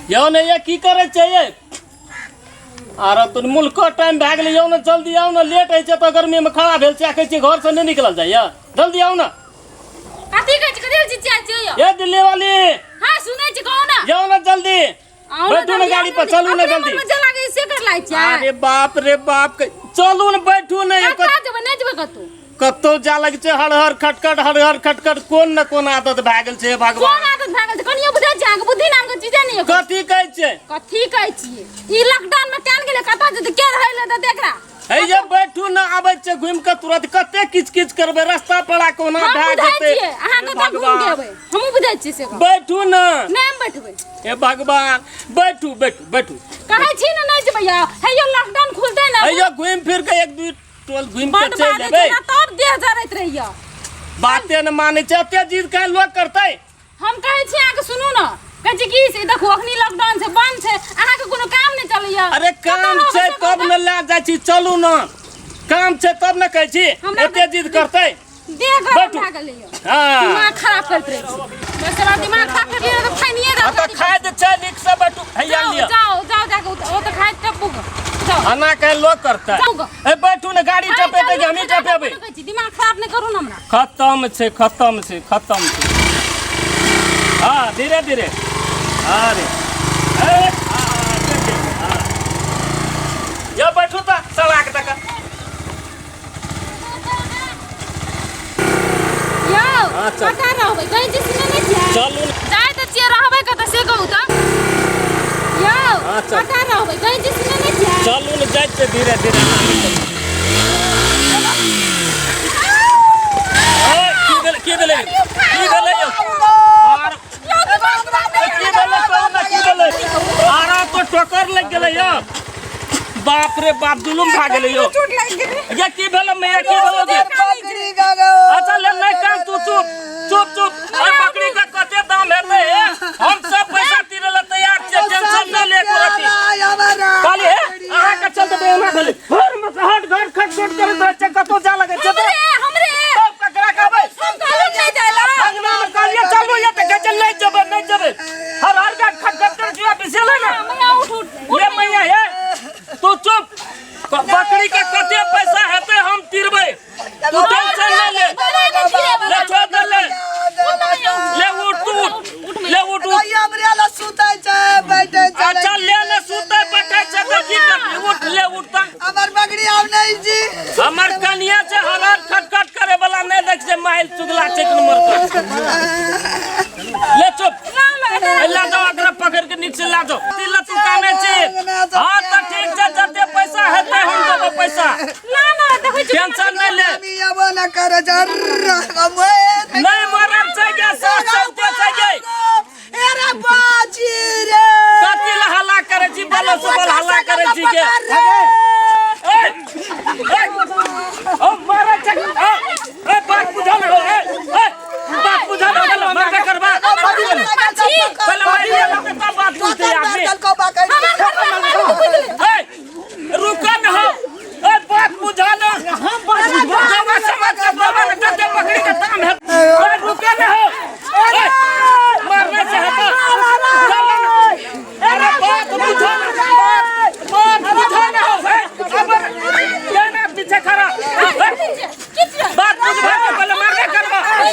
यौ ने ये की करै छै ये? आर तुन मुल्को टाइम भए गेलै। यौ ने, जल्दी आउ ने, लेट होइ छै तऽ गर्मीमे खड़ा भेल छै। कहै छियै घरसँ नहि निकलल जाइए, जल्दी आउ ने। कथी कहै छी? कथी चिचिया छियै यौ? ये दिल्ली वाली। हाँ, सुनै छी, कहू ने। यौ ने, जल्दी आउ ने। बैठू ने जल्दी, गाड़ी आउ पर, जल्दी। चलू ने अपने जल्दी। मनमे जे लागै से कर लै छियै। अरे बाप रे बाप, चलू ने, बैठू ने। कतऽ जेबै? नहि जेबै कतौ। कतौ जा लग छै, हर हर खटखट, हर हर खटखट। कोन न कोन आदत भए गेल छै भगवान। कोन आदत भए गेल छै? कनियो बुझै छै अहाँके? बुद्धि नाम के चीजे नहि। कथी कहै छै? कथी कहै छियै? ई लॉकडाउन में केन गेलै? कतऽ जेतै? के रहै ले देतै एकरा? हे जे बैठू ने, आबै छै घुमि कऽ तुरंत। कते किच किच करबै, रस्ता पड़ा कोना हम भए बुझै जेतै। छियै अहाँ हे कतऽ घुमि के भगवान। एबै, हमहूँ बुझै छियै से गप। बैठू ने। नहि, हम बैठबै। हे भगवान, बैठू बैठू बैठू। कहै छी ने नहि जेबै यौ। हे यौ, लॉकडाउन खुलतै ने। हे यौ, घुमि फिर के एक दू टोल घुमि के बड चलि बाजै एबै। छै ना, तब देह जरैत रहैया। बाते ने मानै छै, एते जिद काहे लोक करतै? हम कहै छी अहाँके, सुनू ने, कहै छी कि से देखू, अखनी लॉकडाउन छै, बंद छै, अहाँके कोनो काम नहि चलैया। अरे काम कतऽ छै रहबै से तब कहू ने लए जाइ छी। चलू ने, काम छै तब ने कहै छी। हमरा एते जिद करतै? देह गरम बैठू। भए गेलै यौ। हाँ। दिमाग खराब करैत रहै छी बस, हमरा दिमाग खराब करैत रहै तऽ फाइनिए हाँ, दऽ। तऽ खाइ दे छै, नीक से बैठू। हैया जाओ। लिअ। जाओ जाओ, जाके ओ तऽ खाइ टप्पू के जाओ। एना कहे लोक करतै? जाउ ग। ए बैठू ने, गाड़ी टपेतै कि हमही टपेबै? दिमाग खराब नहि करू ने हमरा। खत्म छै, खत्म छै, खत्म छै। हाँ, धीरे धीरे। अरे ए, हाँ, हाँ, ठीक छै, हाँ। यो बैठू तऽ सड़ाक तक। यौ। हाँ, चल। कतऽ रहबै? कहै छी सुनै नहि छियै? चलू ने। जाइ तऽ छियै, रहबै कतऽ से कहू तऽ यौ। हाँ, चल। कतऽ रहबै? कहै छी सुनै नहि छियै? चलू ने, जाइ छियै धीरे धीरे। ए, की भेलै? की भेलै? की भेलै यौ? आर की भेलै? कहू ने, की भेलै? आरा तो ठोकर लागि गेलै यौ। बाप रे बाप, जुलुम भए गेलै यौ। चोट लागि गेलै। ये की भेलै मैया, की भेलै गे? बकरी गगो। अच्छा ले, नहीं काम, तू चुप चुप चुप। अरे बकरी के कते दाम हेतै हे? हम सब पैसा तीरे ले तैयार छियै, टेंशन नहि ले एको रत्ती। कहली हे, अहाँ के चलते बेना भेलै। घर में से हट घर खट खट करैत रहै छै, कतौ जा लगै छै तऽ हमरे हमरे। तब ककरा कहबै? हम कहलहुँ नहि जाइ लए। अंगना में कहलियै चलू ये, तऽ कहै छै नहि जेबै, नहि जेबै। हर हर घाट खट खट करै छै, बिसेलै ने। मैया, उठ उठ उठ। ये मैया हे, तू चुप। बकरी के कते पैसा हेतै हम तिरबै, तू टेंशन नहि ले। ले छोड़ दे, ले ले, उठ तू, उठ, ले उठ उठ। हमरे लग सुतै छै, बैठै छै। अच्छा ले ले, सुतै बैठै छै तऽ की करबी? उठ, ले उठ तऽ। हमर बकरी आब नहीं जी। हमर कनिया छै हर हर खट खट करे वाला, नहि देख छै माइल चुगला छै एक नंबर के। ले चुप, ए, ला जाओ एकरा, पकड़ के नीक से ला जाओ। तिल तू काने छी? हाँ तऽ ठीक छै, जते पैसा हेतै हम देबै पैसा। ना ना, देखै छी। टेंशन नहि ले। हम अबो न करे नहीं मरल छै गे, सास चलते छै गे। अरे बाजी रे। कथी लए हल्ला करै छी? बलो से बल हल्ला करै छी गे। ए, ए, ओ मरल छै। ए, ए, बात बुझल हो? ए, ए, बात बुझल हो गेल? मरबे करबा पहिले, मारि लेबै तब बात बुझतै आदमी। ए, रुको न हो। ए, बात बुझा न। हम बात बुझबा जवा समझ के बाबा ने कते बकरी के दाम है। ए, रुको न हो। ए, मारने से हटा। चलो न। अरे बात बुझा न, बात बात बुझा न हो। ए, अब केना पीछे खड़ा? ए, बात बुझबा के पहले मारने करबा। ए,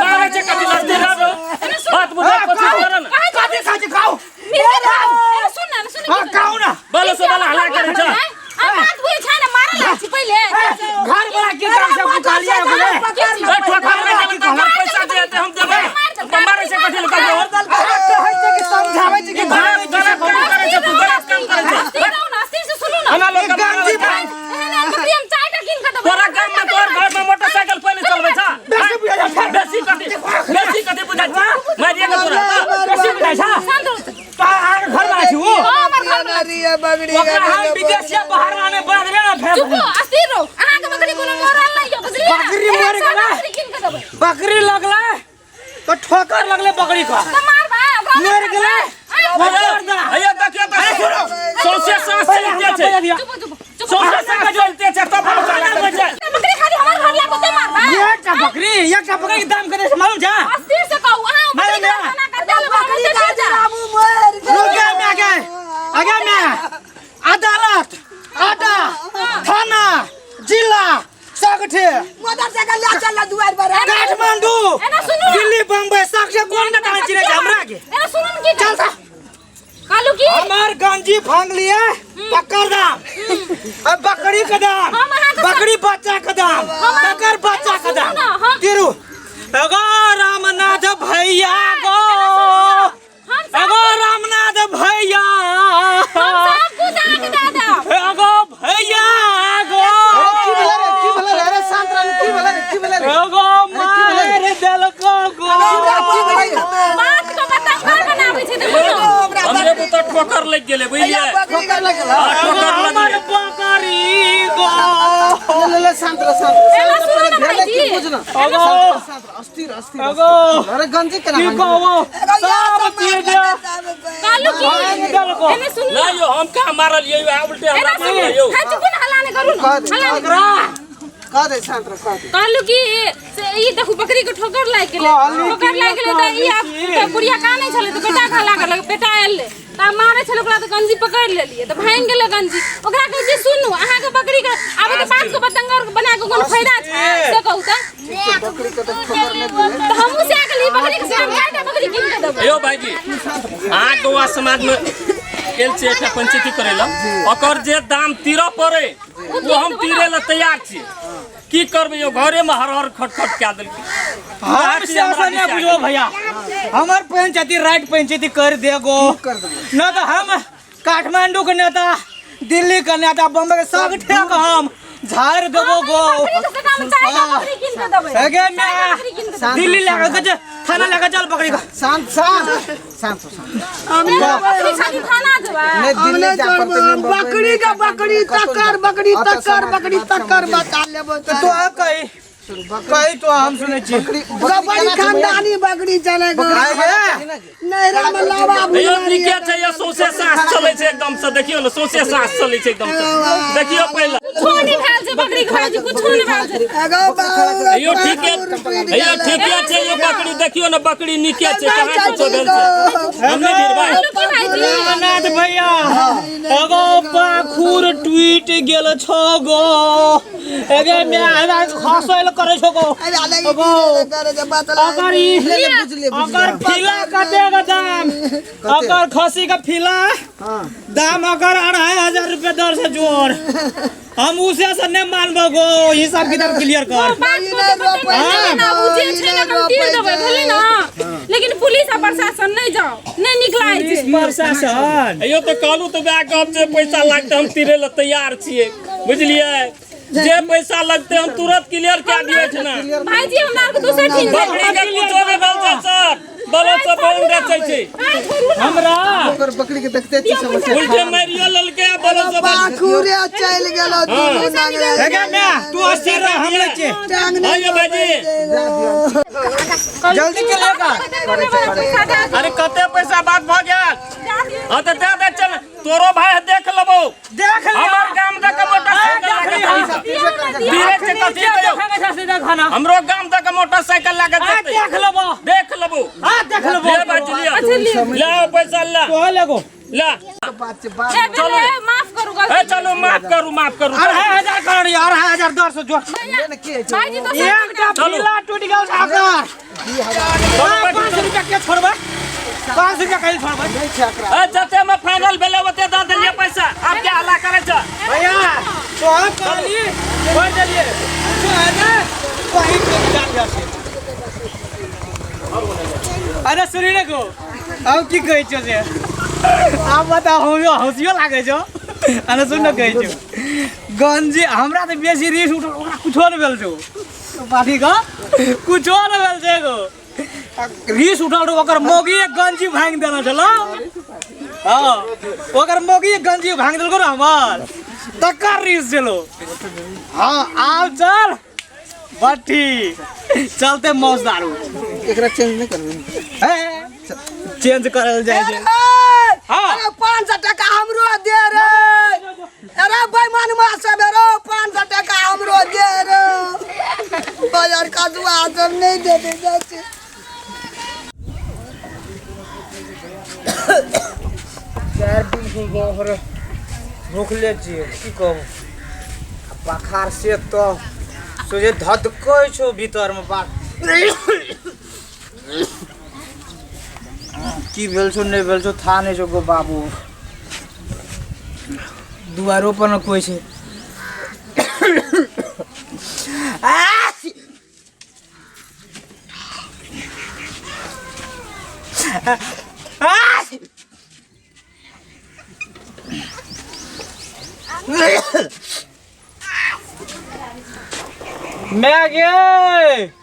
मारे छै कथी लस्ती रहो? बात बुझा कोशिश करो न। कथी खाइ छी? खाउ। सुन ना, सुन। हाँ, खाउ ना। बोलो से बोला हल्ला करै छ। बात बुझै छै ने, मारल लागै छी पहिले। घर वाला की काम से निकालिए गेलै? ए, ठोकर नहि देबै तऽ हमर पैसा जे हेतै हम देबै। तऽ मारै छै कथी लए कहलियै? अहाँ कहै छै कि समझाबै छै कि गलत गलत काम करै छै तू, गलत काम करै छै। अस्थिर रहू ना, अस्थिर से सुनू ना। एना लोक के गांधी मारल छै। एहन एहन बकरी हम चारिटा कीन कऽ देबै। तोरा गाम में, तोहर घर में मोटरसाइकिल कोई नहीं चलबै छ? बेसी बुझाइ छै। बेसी कथी, बेसी कथी बुझाइ छै? मारिए के तोरा तऽ। बेसी बुझाइ छै। शांत रहू। तऽ अहाँके घर वाला छी ओ? हाँ, हमर घर वाला छी। ओकरा हम विदेशिया बाहर आने बांधबे ना फेर। चुप हो, अस्थिर रहू। अहाँके बकरी कोनो मरल नहि यऽ, बुझलियै ना? बकरी एहन मरि सभ गेलै। बकरी कीन कऽ देबै। बकरी लगलै तऽ ठोकर लगलै बकरी के। तऽ मारबा, ओकरा मरि गेलै। हैया देखियौ तऽ सौंसे साँस पहिले चलिते हमरा छै। बजा दिअ। चुप चुप चुप। सौंसे साँस चलिते छै तब हम चला करै छै। बकरी खाली हमर घर लाग ओते मारबा। ये टा बकरी। एकटा बकरी के दाम कते छै मालूम छै? अस्थिर से कहू अहाँ मालूम बकरी के है। खाना कते लेबै? हम बकरी तऽ का जा। बाबू मर गेल। रुक गे मैं गे आगे मैं अदालत आडा थाना जिला सगठे मोटरसाइकिल ले चल ना दुआर पर। काठमांडू एना सुनू ना। दिल्ली बम्बई सगठे कोन ने कहाँ चिरै छै हमरा के। एना सुनू ने की चल सा। कहलू की हमार गंजी फांग लिए तकर दाम अब बकरी के दाम हम अहाँके बकरी बच्चा के दाम तकर बच्चा के सुनू दाम ना, हम- तिरु एगो रामनाथ भैया गो हम सब एगो रामनाथ भैया हम सब कुछ अहाँके दऽ देब। एगो भैया गो अरे की भेलै रे की भेलै रे अरे शांत रह की भेलै रे की भेलै रे एगो मार देलको गो की भेलै रे? बात के बतंगड़ बनाबै छै देखू ने। हमरा हमरे बुता ठोकर लागि गेलै बुझलियै। बकरी ठोकर लगल हाँ, ठोकर हमर लगलै। बकरी गो ले ले ले शांत रह शांत रह एना शांत सुनू रह ने भेलै की भाईजी। बुझ ना एगो शांत रह अस्थिर अस्थिर एगो अरे गंजी केना की भांगि कहबो सब चीज कहलू की भांगि देलको एने सुनू ने। नहि यौ हम कहाँ मारलियै यौ उल्टे एना हमरा सुनू। मारलियै यौ। हाँ, चुपू ने, हल्ला नहि करू ने। कह दे, हल्ला नहि कह करू। कह दे शांत रह कह दे। कहलू कि से ई देखू बकरी के ठोकर लागि गेलै। कहली ठोकर कि लागि गेलै तऽ ई आब कहली तऽ बुढ़िया कानै छलै तऽ बेटा के हल्ला करलक बेटा आयल तऽ मारै छलै ओकरा तऽ गंजी पकड़ि लेलियै तऽ भाङि गेलै गंजी। ओकरा कहै छै सुनू अहाँके बकरी के आब तऽ बात के बतंगड़ बना के कोनो फायदा छै से कहू तऽ। बकरी के तऽ ठोकर लागि गेलै। तऽ हमहूँ सएह कहलियै बकरी के से हम चारिटा बकरी कीन के देबै। यौ भाईजी अहाँ गौआ समाजमे गेल छियै एकटा पंचायती करै लए ओकर जे दाम तीरऽ पड़ै ओ हम तीरे लए तैयार छियै। की करबै यौ घरेमे हर हर खटखट कए देलकै। हम से नहि बुझबो भैया हमर पंचायती राइट पंचायती कर देगो कर देबो। न तऽ हम काठमांडू के नेता दिल्ली के नेता बम्बई के सब ठेक हम झाड़ देबो गो। बकरी के सगा हम चारिटा बकरी कीन के देबै। अगे चारिटा बकरी कीन के देबै। दिल्ली लगा के थाना लगा चल बकरी का। शांत शांत शांत हो, शांत। बकरी खाली थाना जेबै। नहीं हम दिल्ली नहीं जा पड़तै छोड़बो नहीं बम्बई बकरी नहीं के बकरी कतौ तकर जा। बकरी अतऽ तकर समाज बकरी बात तकर समझ बता लेबो तो आ कही कही तो हम सुनै छी। बकरी बड़ी खानदानी बकरी चले गो। नैहरा में लावा यौ नीके छै यौ सौंसे साँस चलै छै एकदम से देखियौ ने सौंसे साँस चलै छै एकदम से देखियौ पहिले। कुछो नहि भेल छै बकरी के भाईजी कुछो नहि भेल छै। एगो बाबू यौ ठीके यौ ठीके छै यौ बकरी देखियौ ने बकरी नीके छै कहाँ कुछो भेल छै। हम नहि भिड़बै। कहलू की भाईजी रामनाथ भैया एगो पाखुर टूटि गेल छो गो एगे मैं हमरा खसल करै छो गो। अरे अलग एगो करे जे बात अगर ई ले ले बुझ ले बुझ ले। अगर फिला कते के दाम अगर खसी के फिला दाम अगर 2500 रुपया दर से जोड़ हम उसे से नहीं मानबो गो हिसाब किताब क्लियर कर। बात को तऽ बतंगड़ ना बुझे छै ने हम तीर देबै भेलै ने लेकिन पुलिस आ प्रशासन नहि जाओ नहि नीक लागै छै। प्रशासन यौ तऽ कहलहुँ तऽ वएह गप जे पैसा लागतै हम तीरे लए तैयार छियै बुझलियै जे पैसा लगतै हम तुरंत क्लियर कए दियै एहिठिना। भाईजी हमरा आरके दोसर ठीन बकरी के कुछो नहि भेल छै सर बलो सब बहुत रचै छै। हमरा ओकर बकरी के देखते छी समस्या। उल्टे मारियो लेलकै आ बलो सब पाखुरे चलि गेलो दुनू नांगरे। एगे मैं तू अस्थिर रह हम ले छी। टांग हाँ यौ भाईजी जल्दी के लेगा। अरे कते पैसा बात भऽ गेल? हाँ तऽ दए दे चल तोरो भाई देख लेबौ देख ले हमर गाम दऽ के मोटरसाइकिल लागत धीरे से कथी कहियौ सीधा खाना हमरो गाम दऽ के मोटरसाइकिल लागत जेतै। देख लेबो देख लेबौ हां देख लेबो। ले बाजी लिअ ले आओ पैसा ले तो लेगो ले बात छै बात। चलो। माफ करू ए गलती। चलो माफ करू माफ करू। 2500 कर 2500 दर से जोड़ ले ने की होइ छै भाईजी तो एकटा चलू। फिला टूटि गेल छै ओकर। 5 रुपया के छोड़बै 5 रुपया कहीं छोड़बै नहि छै एकरा। ए जते में फाइनल भेलै ओते दऽ देलियै पैसा आब के हल्ला करै छ। भैया तो हम कहली छोड़ देलियै कुछो है ने वही पे जान जा से। अरे सुनी ने गो हम की कहै छियौ से आब बताउ हमरो हँसियो लागै छौ। अरे सुन ने कहै छियौ गंजी हमरा तऽ बेसी रिस उठल ओकरा कुछो नहि भेल छौ पाठी के कुछो नहि भेल छै एगो रिस उठल रहौ ओकर मौगी एक गंजी भाङि देने छलौ। हाँ ओकर मौगी एक गंजी भाङि देलकौ ने हमर तकर रिस छलौ। हाँ आब चल बट्ठी चलते मौज दारू एकरा चेंज नहि करबै चेंज करल जाइ छै। हाँ। अरे 500 टका हमरो दे रे। अरे बेईमानमा सब रे 500 टका हमरो दे रे। बाजार कदुआ सब बाप रे भूखले छियै की कहू आ बखार से तो सोझे धधकै छौ भीतरमे बाप की भेल छौ नहि भेल छौ था नहि छौ गो बाबू दुआरो पर न कोइ छै मैं गे।